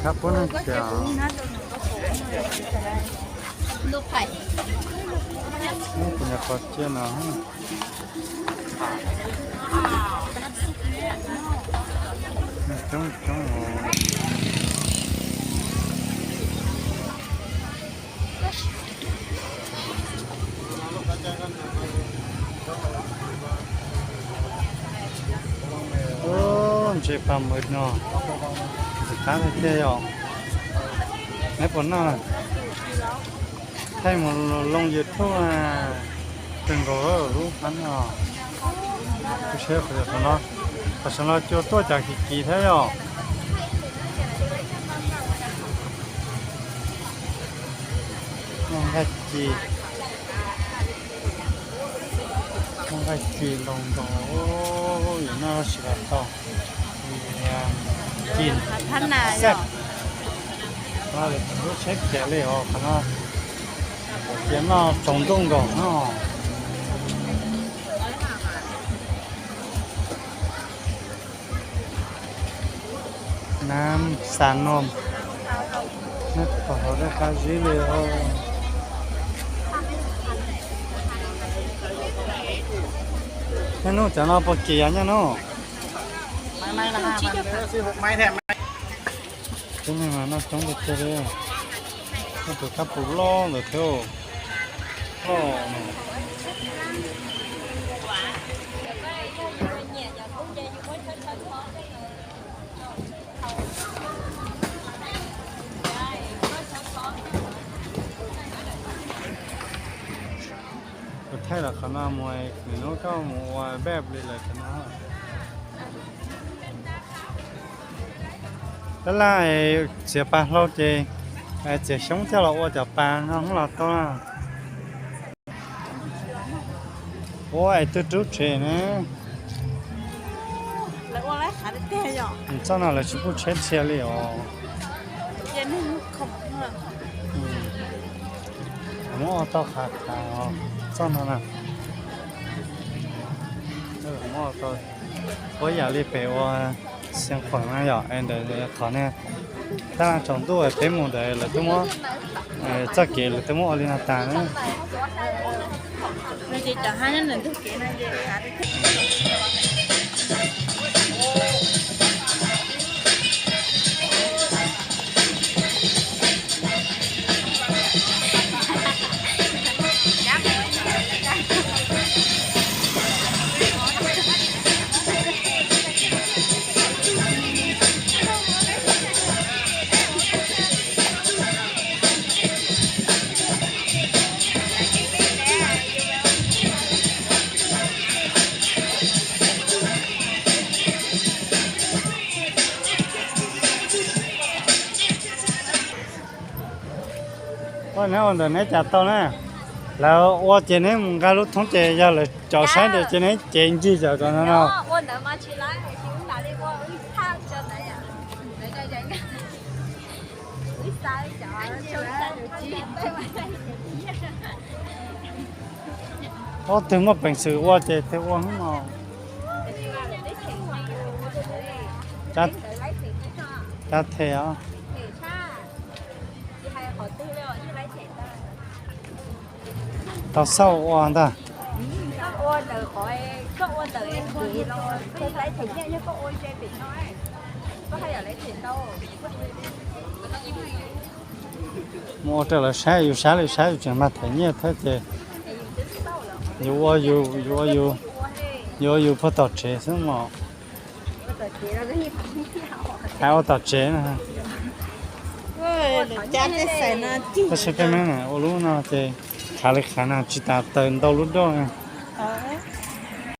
Khab pub neeg tiag. Kuv nyuam qhuav cia no. Coob coob. Ntses pas mws no, ntxim qab tiag tiag yom. Neb puas noj? Thaij mus loo YouTube, kawg nkaus lub qab no. Kuv saib qhov no, qhov saum no cua tuaj cas kim kim thiab yom. Nqaij ci, nqaij ci ntau ntau, yuav noj tsis los tau. Ci xaj, lub tsheb kiag li os qhov no, cia noj tsaus ntuj nkaus no. Nab xas no, neb puas hauv dej qab zib li. Nyob hnub cov no puas kim yog nyob hnub? Tib neeg mas noj coob tiag tiag li. Noj tus kab pus loj ntawd thiab. Kuv thaij los qhov no mus, nws hnub koj mus ua npej li lawm qhov no. Laj laj, txiav pas hlau ces txiav xyoob coj los ua cov pas no los tau. Ua es twg rub tsev ne? Txoj no lawv tsis pub tsheb txhia li os. Muab ua tau qhav qhav txoj no na. Muab ua tau puab yam li pem ua Xeev Khuam na yom, es ntawd qhov ne, tab tsaus ntuj peb mus ntawd lawv twb muab, txoj kev lawv twb muab ua li no tas na. Ua neb ua ntawm neb cas tau na. Lawv ua ces neb mus nqa lub thoob ces yog lawv cov saib ntawd ces neb cev ncig cov no no. Ob tug muaj peev xwm ua ces tus ua hnub no. Cab them os. Tau xauj ua ntag. Mus ua rau lawv saib, yus saib li saib yus tseem mag them nyiaj thiab ces yus ua yus, yus ua yus, yus ua yus puag tom tsev xwb mos. Hais ua tom tsev no. Tab sis peb Hmoob ua lub no ces qhav li qhav no tsis tas taws ntau lub doj.